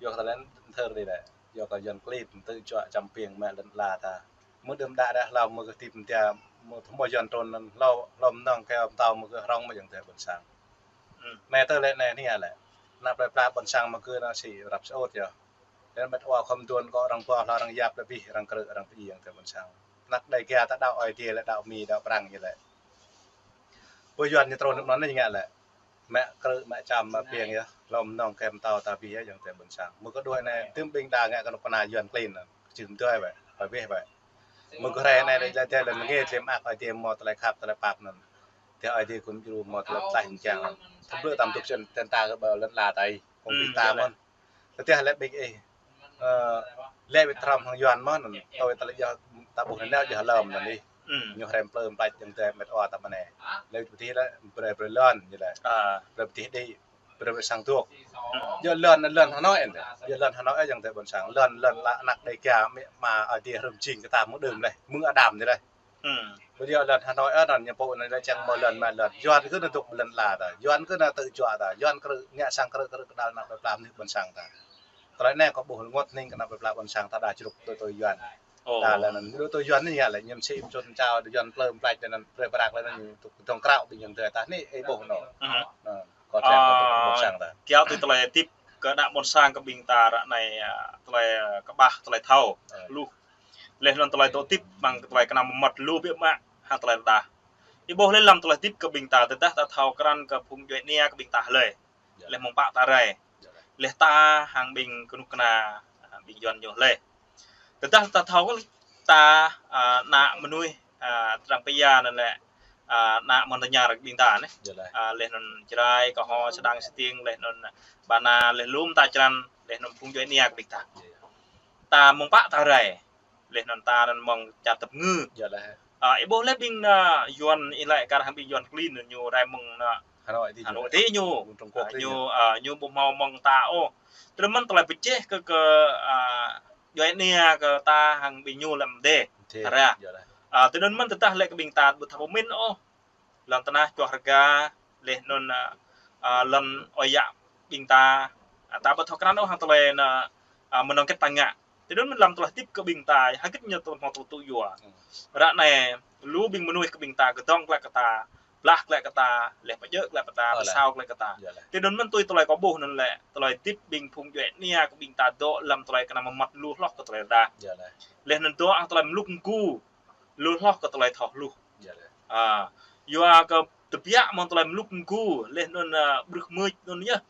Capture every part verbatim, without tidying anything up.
Yua kơ tơlơi thơ đi lĕ, yua kơ Yuan klin tŭ juă čăm piêng mă lŏn ala ta. Mơ̆ng đưm đă đă hlâo mơ̆ng kơ tip mơtia, mơ̆ng thâo mơ̆ Yuan trôn anŭn hlâo, hlâo mơnơ̆ng kơ mơtao mơ̆ng kơ hrŏng mơ̆ ayŏng adơi ƀôn sang. Anai tơ lĕ anai anai lĕ. Ană plơi pla ƀôn sang mơ̆ng kơ anŭn sĭ răp sơot yơh. Lĕ mĕt wa khŏm tuan kơ arăng pô hlâo arăng yap lĕ bih arăng krư̆ arăng pơjing ayŏng adơi ƀôn sang. Ană Đêga ta đaŏ Ơi Adai lĕ đaŏ Mi đaŏ Prăng ñu lĕ. Pô Yuan ñu trôn anŭn anai ñu ngă lĕ. Mă krư̆, mă čăm, mă piêng yơh. Hlâo mơnơ̆ng kơ mơtao ta bih yơh ayŏng adơi ƀôn sang. Mơ̆ng kơ đuaĭ anai, tơm ƀing đa ngă kơ anŏ pơna Yuan klin anŭn. Čih mơtuai bĕ, ƀai bih bĕ. Mơ̆ng kơ hrơi anai lĕ tơlơi lĕ mơ̆ng tơlơi mơak Ơi Adai mơ̆ tơlơi khăp tơlơi pap anŭn. Tơlơi Ơi Adai kŭm djru mơ̆ tơlơi tlaih mơ̆ng kiăng anŭn. Thâo blư̆ tam dŏ čen tơnta kơ ƀơi lŏn ala ta ih. Kông ƀing ta mơ̆n. Tơdah lĕ ƀing ih, ơ, lĕ ƀing tram hăng Yuan mơ̆n, tui tơlơi yơh ta ƀuh anai nao yơh lơ̆m anŭn ih. Ñu hrăm plơ̆ mơ̆ plăč ayŏng adơi mĕt wa ta mơ̆n anai. Lĕ pơtih lĕ brơi brơi lŏn ñu lĕ. Brơi pơtih đĭ, brơi brơi sang dŏ. Yơh lŏn, lŏn Hà Nội anŭn. Yơh lŏn Hà Nội ayŏng adơi ƀôn sang. Lŏn, lŏn lă ană Đêga mĕ ma Ơi Adai hrŏm jing kơ ta mơ̆ng đưm lĕ. Mơ̆ng Adam ñu lĕ. Ƀu djơ̆ lŏn Hà Nội anŭn ñu pô anŭn lĕ čang mơ̆ lŏn mă lŏn. Yuan kơ anŭn dŏ lŏn ala ta. Yuan kơ anŭn tŭ juă ta. Yuan krư̆ ngă sang krư̆ krư̆ kơdal ană plơi pla mơnuih ƀôn sang ta. Tơlơi anai kâo ƀuh rơngot hning kơ ană plơi pla ƀôn sang ta đa čruk tui tui Yuan. Đa lĕ anŭn dŏ tui Yuan anai lĕ ñăm sĭ mơčut mơčao Yuan plơ̆ mơ̆ plăč anŭn brơi prăk lĕ anŭn tŭk tơdŏng krao ƀing ayŏng adơi ta anai ih ƀuh anŭn. Anŭn kâo čang kơ tŭ ƀôn sang ta. Kiaŏ tui tơlơi tip kơ ană ƀôn sang kơ ƀing ta ră anai, a, tơlơi, a, kơƀah tơlơi thâo. Lu. Leh anŭn tơlơi dŏ tip mơ̆ng tơlơi kơnăm mơmŏt lu biă mă hăng tơlơi rơđah. Ih ƀuh lĕ lăm tơlơi tip kơ ƀing ta tơdah ta thâo krăn kơ phung djuai ania kơ ƀing ta hlơi. Leh mơ̆ng pă ta rai. Leh ta hăng ƀing kơnuk kơna, a, ƀing Yuan ñu hlơi. Tơdah ta thâo kơ ta, a, ană mơnuih, a, tơdang pia anŭn lĕ, a, ană mơ̆n tơña ră kơ ƀing ta anai. A, leh anŭn Jrai, Kơho, Sơdang, Stiêng, leh anŭn Bana, leh lŏm ta črăn, leh anŭn phung djuai ania kơ ƀing ta. Ta mơ̆ng pă ta rai. Leh anŭn ta anŭn mơ̆ng čar tơpơngư. A, ih ƀuh lĕ ƀing ană Yuan ih lĕ kar hăng ƀing Yuan klin anŭn ñu rai mơ̆ng anŭn Hà Nội adih ñu. A, ñu, a, ñu ƀu hmâo mơ̆ng ta ôh. Tơdơi mơ̆n tơlơi pơjeh kơ, kơ, a, djuai ania kơ ta hăng ƀing ñu lăm dêh. Tơrah. A, tơdơi mơ̆n tơdah lĕ kơ ƀing ta ƀu thâo pơmĭn ôh. Lŏn tơnah čuah rơga, leh anŭn, a, a, lŏn ơi yă ƀing ta, a, ta ƀu thâo krăn ôh hăng tơlơi anŭn, a, mơnơ̆ng hơget ta ngă. Tơdơi mơ̆n lăm tơlơi tip kơ ƀing ta, hơget ñu tơlơi hmâo tŭ tŭ yua. Ră anai, lu ƀing mơnuih kơ ƀing ta, kơdŏng glaĭ kơ ta, blah glaĭ kơ ta, leh pơjơ̆ glaĭ kơ ta, pơsao glaĭ kơ ta. Tơdơi mơ̆n tui tơlơi kâo ƀuh anŭn lĕ, tơlơi tip ƀing phung djuai ania kơ ƀing ta dŏ lăm tơlơi kơnăm mơmŏt lu hloh kơ tơlơi rơđah. Leh anŭn dŏ hăng tơlơi mlŭk mgu. Lu hloh kơ tơlơi thâo hluh. A, yua kơ tơbiă mơ̆ng tơlơi mlŭk mgu, leh anŭn, a, brưh mưč anŭn yơh.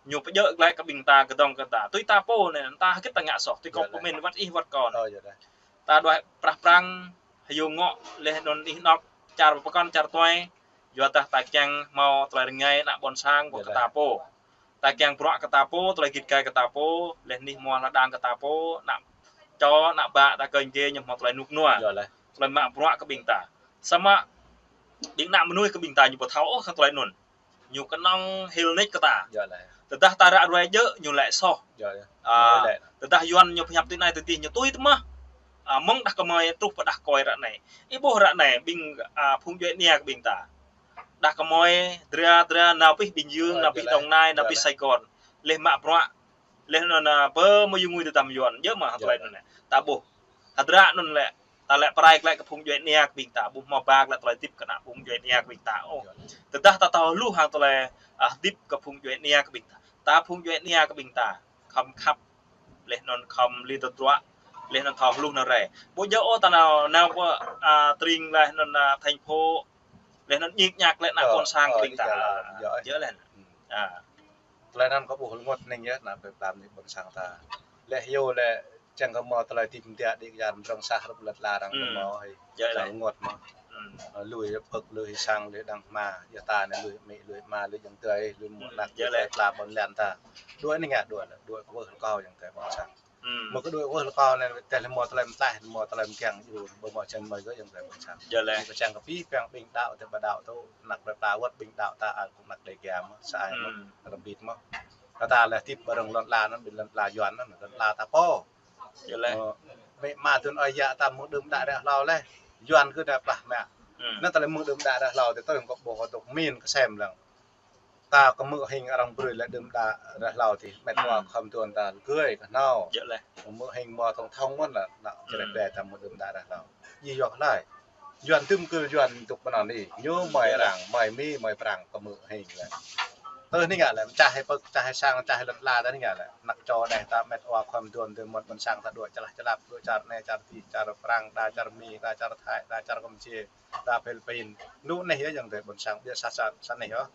Ñu pơjơ̆ glaĭ kơ ƀing ta kơdŏng kơ ta. Tui ta pô anai, ta hơget ta ngă soh, tui kâo pơmĭn wơ̆t ih wơ̆t kâo anai. Ta đuaĭ prah prang, hyu ngŏ, leh anŭn anih anŏ, čar pơkŏn čar tuai, yua dah ta kiăng hmâo tơlơi rơngai ană ƀôn sang kơ ta pô. Ta kiăng bruă kơ ta pô, tơlơi git gai kơ ta pô, leh anih hmua hla đang kơ ta pô, ană čô, ană bă ta kơnh gê ñu hmâo tơlơi rơnŭk rơnua. Tơlơi mă bruă kơ ƀing ta. Samơ̆ ƀing ană mơnuih kơ ƀing ta ñu ƀu thâo ôh hăng tơlơi anŭn. Ñu kơnơ̆ng hil nač kơ ta. Tơdah ta ră ruai djơ̆ ñu lĕ soh. A, tơdah Yuan ñu pơhiăp tui anai tui adih ñu tui tơmah. A, mơ̆ng đah kơmơi truh pơ đah kơmơi ră anai. Ih ƀuh ră anai ƀing, a, phung djuai ania kơ ƀing ta. Đah kơmơi, dra, dra, nao pih Bình Dương, nao pih Đồng Nai, nao pih Sài Gòn. Leh mă bruă, leh anŭn, a, pơ mơyŭ ngui tơdăm Yuan, djơ̆ mơ̆ hăng tơlơi anŭn lĕ. Ta ƀuh. Hơdră anŭn lĕ, ta lĕ pơrai glaĭ kơ phung djuai ania kơ ƀing ta, ƀu hmâo ba glaĭ tơlơi tip kơ ană phung djuai ania kơ ƀing ta ôh. Tơdah ta thâo hluh hăng tơlơi, a, tip kơ phung djuai ania kơ ƀing ta. Ta phung djuai ania kơ ƀing ta, khŏm khăp, leh anŭn khŏm li tơdruă, leh anŭn thâo hluh anŭn rai. Ƀu djơ̆ ôh ta nao, nao pơ, a, tring leh anŭn, a, thành phố, leh anŭn ñik ñak lĕ ană ƀôn sang kơ ƀing ta. Djơ̆ leh. A. Tơlơi anŭn kâo ƀuh rơngot hning yơh, ană plơi pla mơnuih ƀôn sang ta. Leh yua lĕ čang kơ hmâo tơlơi tip mơtia đĭ kơyar mơdrŏng sah hrup lŏn ala arăng ƀu hmâo hĭ. Čang rơngot mơ̆. Lui pơk, lui sang, lui đang hma, yua ta anai lui amĭ, lui ama, lui ayŏng adơi, lui mơ̆ng ană, lui plơi pla ƀôn lan ta. Đuaĭ anai ngă đuaĭ lĕ, đuaĭ kơ wơh rơkâo ayŏng adơi ƀôn sang. Mơ̆ kơ đuaĭ wơh rơkâo anai, tơl hmâo tơlơi mơtlaih, hmâo tơlơi mơkiăng djru, ƀu hmâo čang mơi kơ ayŏng adơi ƀôn sang. Ñu kơčang kơ pih, păng ƀing đaŏ, tơ ƀu đaŏ tŭ, ană plơi pla wơ̆t ƀing đaŏ ta, a, kơ ană Đêga mơ̆, sa ai mơ̆, rơbit mơ̆. Kơ ta lĕ tip ƀơi rŏng lŏn ala anŭn, ƀing lŏn ala Yuan anŭn, lŏn ala ta pô. Ơ, mĕ ma tŭn ơi yă ta mơ̆ng đưm đă ră hlâo leh. Yuan kơ đa plah mă. Anŭn tơlơi mơ̆ng đưm đă ră hlâo, tơl tơl kâo ƀuh kâo tŭk min kơsem lăng. Ta kơ mơ̆ hing arăng brơi lĕ đưm đă ră hlâo tih, met wa khŏm tuan ta gơi kơ hnâo. Yơh lĕ. Kơ mơ̆ hing mơ̆ thong thong mơ̆n lĕ, nă, čơrĕ bĕ ta mơ̆ đưm đă ră hlâo. Yơh yơh hlai. Yuan tŭm kơ Yuan tŭk pơnăn ni. Ñu mơi arăng, mơi Mi, mơi Prăng kơ mơ̆ hing lĕ. Tơ ni ngă lĕ, čah hai pơk, čah hai sang, čah hai lăn la ta ni ngă lĕ. Năk čô đeh ta met wa khŏm tuan, tuan mơ̆n ƀôn sang ta đuaĭ čơlah čơlap, đuaĭ čar anai, čar tih, čar Prăng, đa čar Mi, đa čar Thái, đa čar Kampuchia. Đa Philippin. Lu neh yơh yang tơ ƀôn sang biă sa sa sa neh yơh.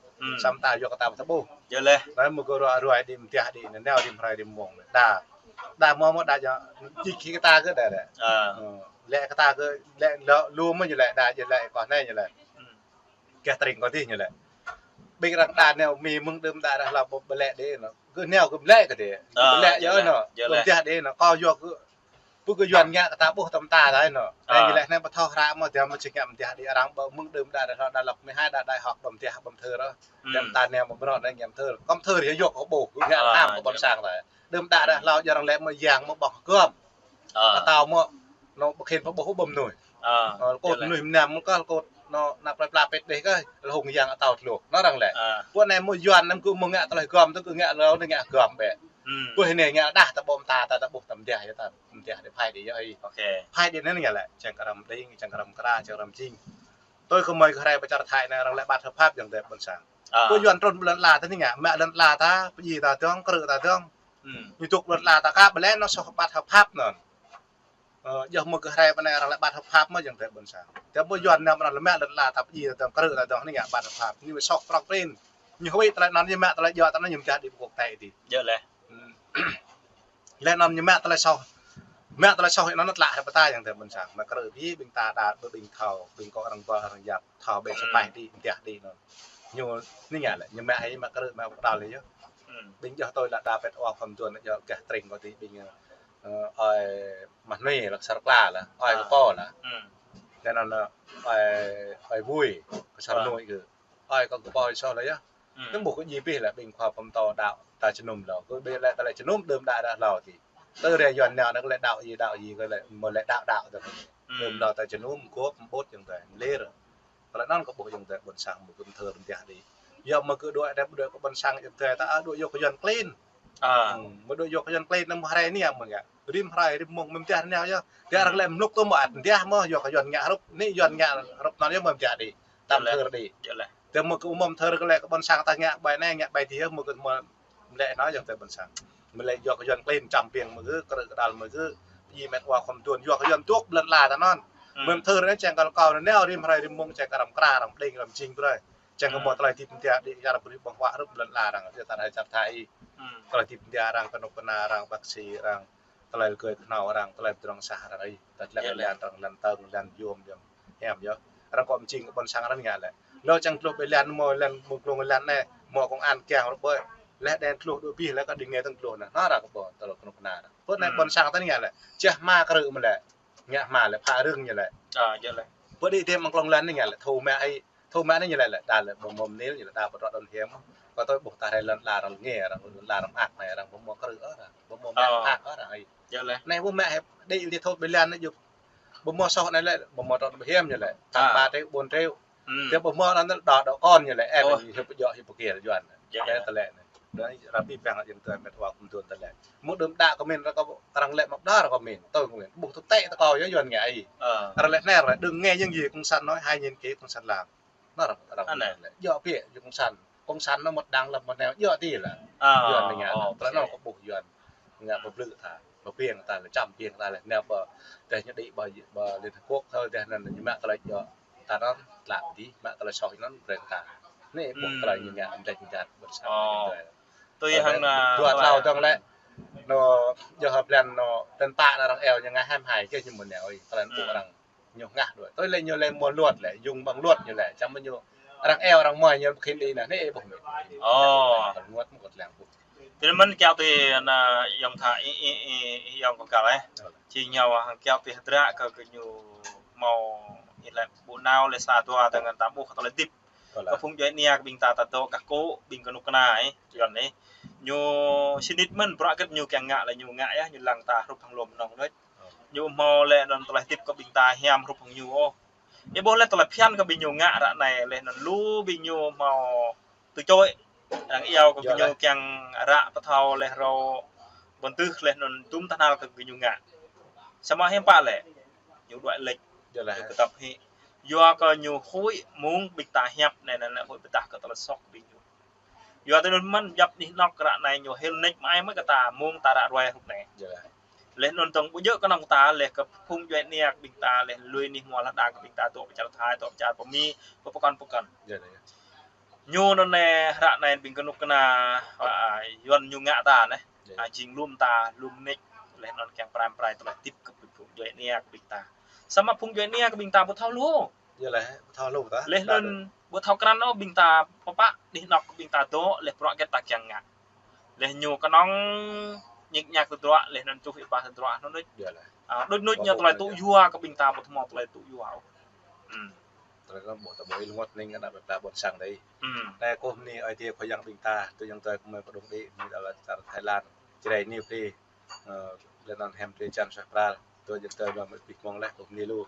Samơ̆ ta yua kơ ta ƀu thâo ƀuh. Yơh lĕ. Đa mơ̆ kơ ruă ruai đĭ mơtiah đĭ neo rĭm hrơi rĭm mông. Đa. Đa mơ̆ mơ̆ đa yơh. Čih kơ ta kơ đa đa. Lĕ kơ ta kơ lĕ lu mơ̆ ñu lĕ đa yơh lĕ kơ neh ñu lĕ. Kơ tring kơ tih ñu lĕ. Ƀing arăng đa neo Mi mơ̆ng đưm đă ră hlâo ƀu lĕ đĭ nă. Kơ neo kơ lĕ kơ đĭ. Ƀu lĕ yơh nă. Ƀu mơtiah đĭ nă. Kơ yua kơ Pơ kơ Yuan ngă kơ ta ƀuh tơm ta đa nă. Anai ñu lĕ anai ƀu thâo hră mơ̆, tơm mơ̆ či ngă mơtiah đĭ arăng ƀu mơ̆ng đưm đă ră hlâo đa lăp mơhai đa đại học đa mơtiah ƀu thâo ră. Đam ta neo mơ̆ brŏ anai ngă mơthâo. Kơ mơthâo yơh yua kơ ƀuh, ngă tham kơ ƀôn sang đa. Đưm đă ră hlâo jơrăng lĕ mơ̆ yang mơ̆ ƀơ̆ng gơm. Kơ tao mơ̆, nô ƀu khĭn pơƀuh ƀơ̆ng mơnuih. Kơ mơnuih mơnam mơ̆ kơ kơ nô năp plơi pla pĕt đeh kơ, lơhung yang atâo tluh. Nô arăng lĕ. Pơ anai mơ̆ Yuan anăm kơ mơ̆ ngă tơlơi gơm, tơl kơ ngă lơ anai ngă gơm bĕ. Pơ anai ngă đah ta ƀô̆ ta, ta, ta ƀuh tơm đah yơh ta. Mơtiah đĭ phai đĭ yơh ih. Phai đĭ anai ngă lĕ, čang kơ răm đing, čang kơ răm kra, čang kơ răm jing. Tui kơ mơi kơ hrơi pơ čar Thái anai arăng lĕ ƀăt hợp pháp yang tơ ƀôn sang. Pơ Yuan trŭn ƀơi lŏn ala ta anai ngă, mă lŏn ala ta, pơjing ta dơ̆ng, krư̆ ta dơ̆ng. Ñu tŭk lŏn ala ta kơ ƀơi lĕ nô soh ƀăt hợp pháp nô. Ơ, yơh mơ̆ kơ hrơi pơ anai arăng lĕ ƀăt hợp pháp mơ̆ yang tơ ƀôn sang. Tơ pơ Yuan nao arăng lĕ mă lŏn ala ta pơjing ta dơ̆ng, krư̆ ta dơ̆ng anai ngă ƀăt hợp pháp. Ñu soh prŏk prin. Ñu huĭ tơlơi nô ñu mă tơlơi djơ̆ ta nô ñu mơtiah đĭ pơkŏk tĕ đĭ. Yơh lĕ. Lĕ anŭn ñu mă tơlơi soh. Mă tơlơi soh anŭn tlă hrơi pơtă yang tơ ƀôn sang. Mă krư̆ ƀing ta đa ƀing thâo, ƀing kơ arăng ƀă arăng yap, thâo ƀing sơpaih đĭ, mơtiah đĭ anŭn. Ñu anai ngă lĕ, ñu mă ai mă krư̆ mă pơđal yơh. Ƀing djơ̆ tui lă đa pĕt wa khŏm tuan djơ̆ gah tring kơ tih ƀing, ơ, ơi mah nui lă sar kla lă, ơi kơ pô lă. Lĕ anŭn, ơi, ơi vui, kơ sar nui kơ. Ơi kơ pô soh lă yơh. Tơm ƀuh kơ djai pih lĕ ƀing khua pơtô đaŏ ta jơnum lŏ. Kơ ƀing lĕ ta lĕ jơnum đưm đă ră hlâo tih. Tơ ră Yuan nao anŭn kơ lĕ đaŏ djai đaŏ djai kơ lĕ mơ̆ lĕ đaŏ đaŏ tơm. Đưm đă ta jơnum gŏp ƀut yang tơ lir. Kơ lĕ anŭn kơ ƀuh yang tơ ƀôn sang mơ̆ kơ mơthâo mơtiah đĭ. Yua mơ̆ kơ đuaĭ đĕp đuaĭ kơ ƀôn sang yang tơ ta đuaĭ yua kơ Yuan klin. Mơ̆ đuaĭ yua kơ Yuan klin anŭn mơ̆ hrơi anai mơ̆ ngă. Rĭm hrơi rĭm mông mơtiah anai yơh. Tơ arăng lĕ mlŭk tơ mơ̆ ăt mơtiah mơ̆ yua kơ Yuan ngă hrup. Anai Yuan ngă hrup anŭn yơh mơ̆ mơtiah đĭ. Tơm thơ đĭ. Tơ mơ̆ kơ mơ̆ thơ kơ lĕ kơ ƀôn sang ta ngă ƀai anai, ngă ƀai tih mơ̆ kơ mơ̆ lĕ nô yang tơ ƀôn sang. Mơ̆ lĕ yua kơ Yuan klin čăm piêng mơ̆ kơ, krư̆ kơđal mơ̆ kơ, djai mĕt wa khŏm tuan yua kơ Yuan tŭk ƀơi lŏn ala ta anŭn. Mơ̆ thơ anai čang kơ kâo anai nao rĭm hrơi rĭm mông čang kơ răm kra răm đing răm jing brơi. Čang kơ mơ̆ tơlơi hơdip mơtiah đĭ, yua ră brơi ƀơ̆ng huă hrup ƀơi lŏn ala arăng, yua ta rai čar Thái. Tơlơi hơdip mơtiah arăng, kơnuk kơna arăng, bác sĩ arăng. Tơlơi rơgơi kơhnâo arăng, tơlơi pơdrŏng sah arăng ih. Tơlơi lĕ lĕ lĕ arăng lăn tơng, lăn yôm, yôm hiam yơh. Arăng kơ mơjing kơ ƀôn sang arăng ngă lĕ. Lơ čang tluh ƀơi lăn mơ̆ lăn mơ̆ glông lăn anai, mơ̆ công an kiăng rơbơi. Lĕ đen tluh đuaĭ pih lĕ kơ đing nge tơng tluh anai. Anŭn arăng kơ ƀuh tơlơi kơnuk kơna arăng. Pơ anai ƀôn sang ta anai ngă lĕ. Čah hma krư̆ mơ̆ lĕ. Ngă hma lĕ, phă rưng ñu lĕ. Pơ đĭ tơm mơ̆ng glông lăn anai ngă lĕ, thâo mă ai. Thâo mă anai ñu lĕ lĕ, đa lĕ ƀu mơ̆ mơnil ñu lĕ, đa ƀu trŏ đon hiam. Kơ tui ƀuh ta rai lŏn ala arăng ngă, arăng lŏn ala arăng mơak anai, arăng ƀu mơ̆ krư̆ ôh, arăng ƀu mơ̆ mă mơak ôh, arăng ai. Anai ƀu mă hĕp đĭ li thâo ƀơi lăn anai yơh. Ƀu mơ̆ soh anai lĕ, ƀu mơ̆ trŏ đon hiam ñu lĕ. Tam ba triệu, bốn triệu. Tơ ƀu mơ̆ anŭn đa đa kon ñu lĕ, ĕp ñu hip pơjŏ hip pơkial Yuan. Tơlơi anai. Đa ră pih păng yang tơ mĕt wa khŏm tuan tơlơi. Mơ̆ đưm đă kơ min arăng kơ, arăng lĕ mă đa arăng kơ min. Tui kơ min. Ƀuh tŭ tĕ tơ kâo yơh Yuan ngă ai. Arăng lĕ anai arăng lĕ đừng nghe những gì cộng sản nói, hãy nhìn kỹ cộng sản làm. Anŭn arăng, arăng lĕ. Yua pih, yua cộng sản. Cộng sản anŭn mơ̆ đang lăp mơ̆ neo, yua tih lă. Yuan anai ngă. Tơlơi anŭn kơ ƀuh Yuan. Ngă pơblư̆ ta. Pơpiêng ta lĕ, čăm piêng ta lĕ. Neo ƀơi, tơl ñu đĭ ƀơi, ƀơi Liên Hợp Quốc thâo tơl anŭn ñu mă tơlơi yua. Ta anŭn tlă tih, mă tơlơi soh anŭn brơi ta. Anai ƀuh tơlơi ñu ngă mơdeh mơdeh ƀôn sang. Tui hăng dua tlâo dơ̆ng lĕ. Nô, yua hơp lăn nô, tơl ta anŭn arăng eo ñu ngă hiam hai kơ ñu mơ̆ neo ih, tơlơi ƀuh arăng. Ñu ngă đuaĭ. Tui lĕ ñu lĕ mơ̆ luật lĕ, yŭng ƀơ̆ng luật ñu lĕ. Čăm mơ̆ ñu arăng eo arăng mơi ñu khĭn đĭ anai, anai ƀuh mơ̆. Ơ, nguăt mơ̆ kơ tơlơi ƀuh. Tui anŭn mơ̆n kiaŏ tui anŭn yŏng tha i, i, i, i yŏng kơ kâo lĕ. Či ñu hăng kiaŏ tui hơdră kơ kơ ñu hmâo ih lĕ ƀu nao lĕ sa dua tơngan ta ƀuh tơlơi hơdip. Kơ phung djuai ania kơ ƀing ta ta dŏ kah kơ ƀing kơnuk kơna ih, Yuan ih. Ñu sĭt nik mơ̆n bruă hơget ñu kiăng ngă lĕ ñu ngă yơh, ñu lăng ta hrup hăng lŏm nong đôč. Ñu hmâo lĕ anŭn tơlơi hơdip kơ ƀing ta hiam hrup hăng ñu ôh. Ih ƀuh lĕ tơlơi phiăn kơ ƀing ñu ngă ră anai lĕ anŭn lu ƀing ñu hmâo tơčô. Arăng iâu kơ gơñu kiăng ră pơthâo leh rô ƀơ̆n tưh leh anŭn tum tơhnal kơ gơñu ngă. Samơ̆ hiư̆m pă lĕ, ñu đuaĭ lĕč. Yơh lĕ. Kơtăp hĭ. Yua kơ ñu huĭ mơ̆ng ƀing ta hiăp anai, anai, anai huĭ pơdah kơ tơlơi soh kơ ƀing ñu. Yua tui anŭn mơ̆n djăp anih anŏ ră anai ñu hil nik mă ai mơ̆ kơ ta mơ̆ng ta ră ruai hrup anai. Yơh lĕ. Leh anŭn tơ̆ng ƀu djơ̆ kơnơ̆ng ta leh kơ phung djuai ania kơ ƀing ta leh lui anih hmua lŏn đang kơ ƀing ta dŏ pơ čar Thai, dŏ pơ čar pơ Mi, pơ pơkŏn pơkŏn. Yơh lĕ. Ñu anŭn anai ră anai ƀing kơnuk kơna, a, Yuan ñu ngă ta anai. Yơh. A, jing lŏm ta, lŏm nik, leh anŭn kiăng pơrai pơrai tơlơi tip kơ phung djuai ania kơ ƀing ta. Samơ̆ phung djuai ania kơ ƀing ta ƀu thâo lu. Yơh lĕ, ƀu thâo lu ta. Leh anŭn ƀu thâo krăn ôh ƀing ta pơpă anih anŏ kơ ƀing ta dŏ, leh bruă hơget ta kiăng ngă. Leh ñu kơnơ̆ng ñik ñak tơdruă, leh anŭn čuh ih ƀah tơdruă anŭn đôč. Yơh lĕ. A, đôč đôč ñu tơlơi tŭ yua kơ ƀing ta ƀu thâo mơ̆ tơlơi tŭ yua ôh. Hmm. Tơlơi anŭn ƀu ta ƀu ih lơngot ning ană ƀing ta ƀôn sang đơi. Hmm. Anai kơkuh bơni Ơi Adai Khua Yang ƀing ta, tui Yang tơi kơmơi pơdŏng đĭ, bơni đa lĕ čar Thái Lan. Jrai ni pơđĭ, ơ, leh anŭn hiam pơđĭ čan suaih pral, tui Yang tơi ba mơ̆ pih mơ̆ng leh, kơkuh bơni lu.